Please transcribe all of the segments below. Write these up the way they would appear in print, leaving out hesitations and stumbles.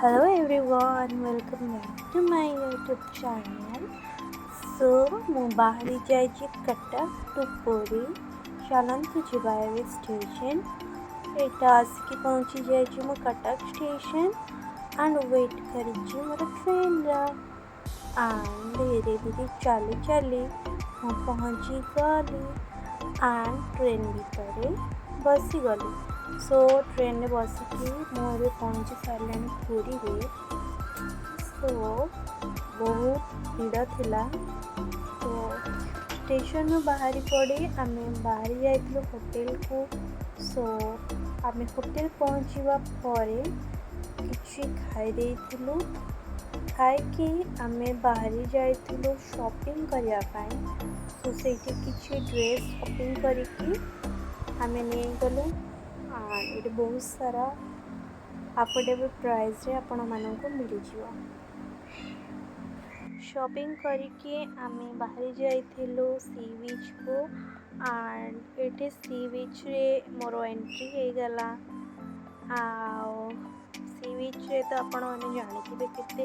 Hello everyone, welcome back to my YouTube channel. So ମୁଁ ବାହାରି ଯାଇଛି କଟକ ଟୁ ପୁରୀ। ଚାଲନ୍ତୁ ଯିବା ଏବେ ଷ୍ଟେସନ୍। ଏଇଟା ଆସିକି ପହଞ୍ଚି ଯାଇଛି ମୁଁ କଟକ ଷ୍ଟେସନ୍ ଆଣ୍ଡ ୱେଟ୍ କରିଛି ମୋର ଟ୍ରେନ୍ର। ଆଣ୍ଡ ଧୀରେ ଧୀରେ ଚାଲି ଚାଲି ମୁଁ ପହଞ୍ଚିଗଲି ଆଣ୍ଡ ଟ୍ରେନ୍ ଭିତରେ ବସିଗଲି। ସୋ ଟ୍ରେନ୍ରେ ବସିକି ମୁଁ ଏବେ ପହଞ୍ଚି ସାରିଲିଣି ପୁରୀରେ। ସୋ ବହୁତ ଭିଡ଼ ଥିଲା, ତ ଷ୍ଟେସନରୁ ବାହାରି ପଡ଼ି ଆମେ ବାହାରି ଯାଇଥିଲୁ ହୋଟେଲକୁ। ସୋ ଆମେ ହୋଟେଲ ପହଞ୍ଚିବା ପରେ କିଛି ଖାଇ ଦେଇଥିଲୁ। ଖାଇକି ଆମେ ବାହାରି ଯାଇଥିଲୁ ସପିଂ କରିବା ପାଇଁ। ସୋ ସେଇଠି କିଛି ଡ୍ରେସ୍ ସପିଂ କରିକି ଆମେ ନେଇଗଲୁ। ଏଠି ବହୁତ ସାରା ଆଫୋର୍ଡେବଲ୍ ପ୍ରାଇସ୍ରେ ଆପଣମାନଙ୍କୁ ମିଳିଯିବ। ସପିଂ କରିକି ଆମେ ବାହାରି ଯାଇଥିଲୁ ସି ବିଚ୍କୁ। ଆଣ୍ଡ ଏଠି ସି ବିଚ୍ରେ ମୋର ଏଣ୍ଟ୍ରି ହେଇଗଲା। ଆଉ ସି ବିଚ୍ରେ ତ ଆପଣମାନେ ଜାଣିଥିବେ କେତେ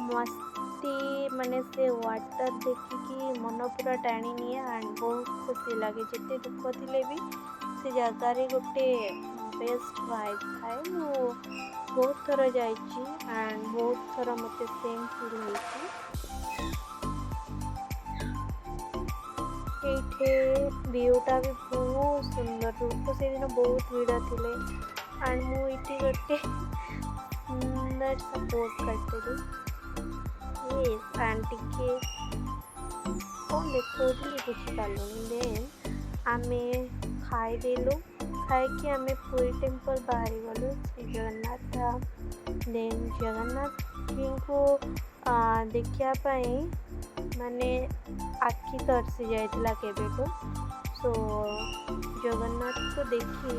ମସ୍ତି, ମାନେ ସେ ୱାଟର୍ ଦେଖିକି ମନ ପୁରା ଟାଣି ନିଏ ଆଣ୍ଡ ବହୁତ ଖୁସି ଲାଗେ। ଯେତେ ଦୁଃଖ ଥିଲେ ବି ସେ ଜାଗାରେ ଗୋଟେ ବେଷ୍ଟ ଭାଇବ୍ ଥାଏ। ମୁଁ ବହୁତ ଥର ଯାଇଛି ଆଣ୍ଡ ବହୁତ ଥର ମୋତେ ସେମ୍ ଫିଲ୍ ହେଇଛି। ଏଇଠି ଭିୟୁଟା ବି ବହୁତ ସୁନ୍ଦର। ଲୋକ ସେଦିନ ବହୁତ ଭିଡ଼ ଥିଲେ। ଆଣ୍ଡ ମୁଁ ଏଇଠି ଗୋଟେ ସୁନ୍ଦର ସା ପୋଜ୍ କରିଥିଲି। ଆଣ୍ଡ ଟିକେ କ'ଣ ଦେଖାଉଥିଲି ବୁଝିପାରିଲୁନି। ଦେନ୍ ଆମେ ଖାଇଦେଲୁ। ଖାଇକି ଆମେ ପୁରୀ ଟେମ୍ପଲ୍ ବାହାରିଗଲୁ, ଶ୍ରୀ ଜଗନ୍ନାଥ ଧାମ। ଦେନ୍ ଜଗନ୍ନାଥଜୀଙ୍କୁ ଦେଖିବା ପାଇଁ ମାନେ ଆଖି ତରସି ଯାଇଥିଲା କେବେଠୁ। ସୋ ଜଗନ୍ନାଥକୁ ଦେଖି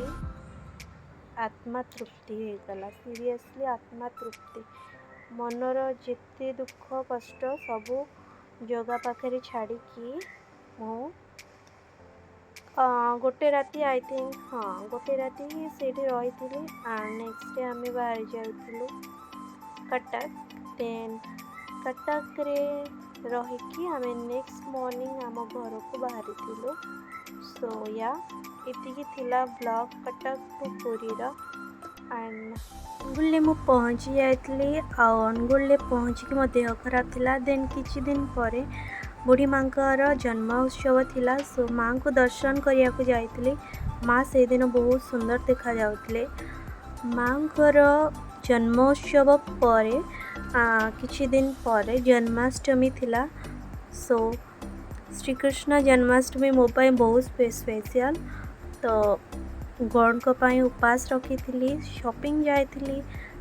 ଆତ୍ମା ତୃପ୍ତି ହେଇଗଲା। ସିରିୟସଲି, ଆତ୍ମା ତୃପ୍ତି। ମନର ଯେତେ ଦୁଃଖ କଷ୍ଟ ସବୁ ଜଗା ପାଖରେ ଛାଡ଼ିକି ମୁଁ ଗୋଟେ ରାତି, I think, ହଁ, ଗୋଟେ ରାତି ସେଇଠି ରହିଥିଲି। ଆଣ୍ଡ ନେକ୍ସଟ ଡେ ଆମେ ବାହାରି ଯାଇଥିଲୁ କଟକ। ଦେନ୍ କଟକରେ ରହିକି ଆମେ ନେକ୍ସଟ ମର୍ଣ୍ଣିଂ ଆମ ଘରକୁ ବାହାରିଥିଲୁ। ସୋ ୟା, ଏତିକି ଥିଲା ବ୍ଲଗ୍ କଟକ ଟୁ ପୁରୀର। ଆଣ୍ଡ ଅନୁଗୁଳରେ ମୁଁ ପହଞ୍ଚି ଯାଇଥିଲି। ଆଉ ଅନୁଗୁଳରେ ପହଞ୍ଚିକି ମୋ ଦେହ ଖରାପ ଥିଲା। ଦେନ୍ କିଛି ଦିନ ପରେ ବୁଢ଼ୀ ମାଙ୍କର ଜନ୍ମ ଉତ୍ସବ ଥିଲା। ସୋ ମାଆଙ୍କୁ ଦର୍ଶନ କରିବାକୁ ଯାଇଥିଲି। ମା ସେଇଦିନ ବହୁତ ସୁନ୍ଦର ଦେଖାଯାଉଥିଲେ। ମାଆଙ୍କର ଜନ୍ମ ଉତ୍ସବ ପରେ କିଛି ଦିନ ପରେ ଜନ୍ମାଷ୍ଟମୀ ଥିଲା। ସୋ ଶ୍ରୀକୃଷ୍ଣ ଜନ୍ମାଷ୍ଟମୀ ମୋ ପାଇଁ ବହୁତ ସ୍ପେଶିଆଲ୍। ତ ଗଡ଼ଙ୍କ ପାଇଁ ଉପାସ ରଖିଥିଲି, ସପିଂ ଯାଇଥିଲି,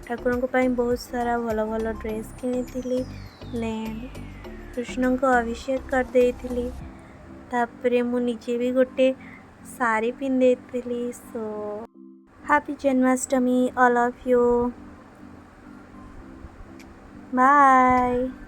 ଠାକୁରଙ୍କ ପାଇଁ ବହୁତ ସାରା ଭଲ ଭଲ ଡ୍ରେସ୍ କିଣିଥିଲି। ଦେନ୍ କୃଷ୍ଣଙ୍କୁ ଅଭିଷେକ କରିଦେଇଥିଲି। ତାପରେ ମୁଁ ନିଜେ ବି ଗୋଟେ ଶାଢ଼ୀ ପିନ୍ଧିଦେଇଥିଲି। So happy Janmashtami, all of you. Bye.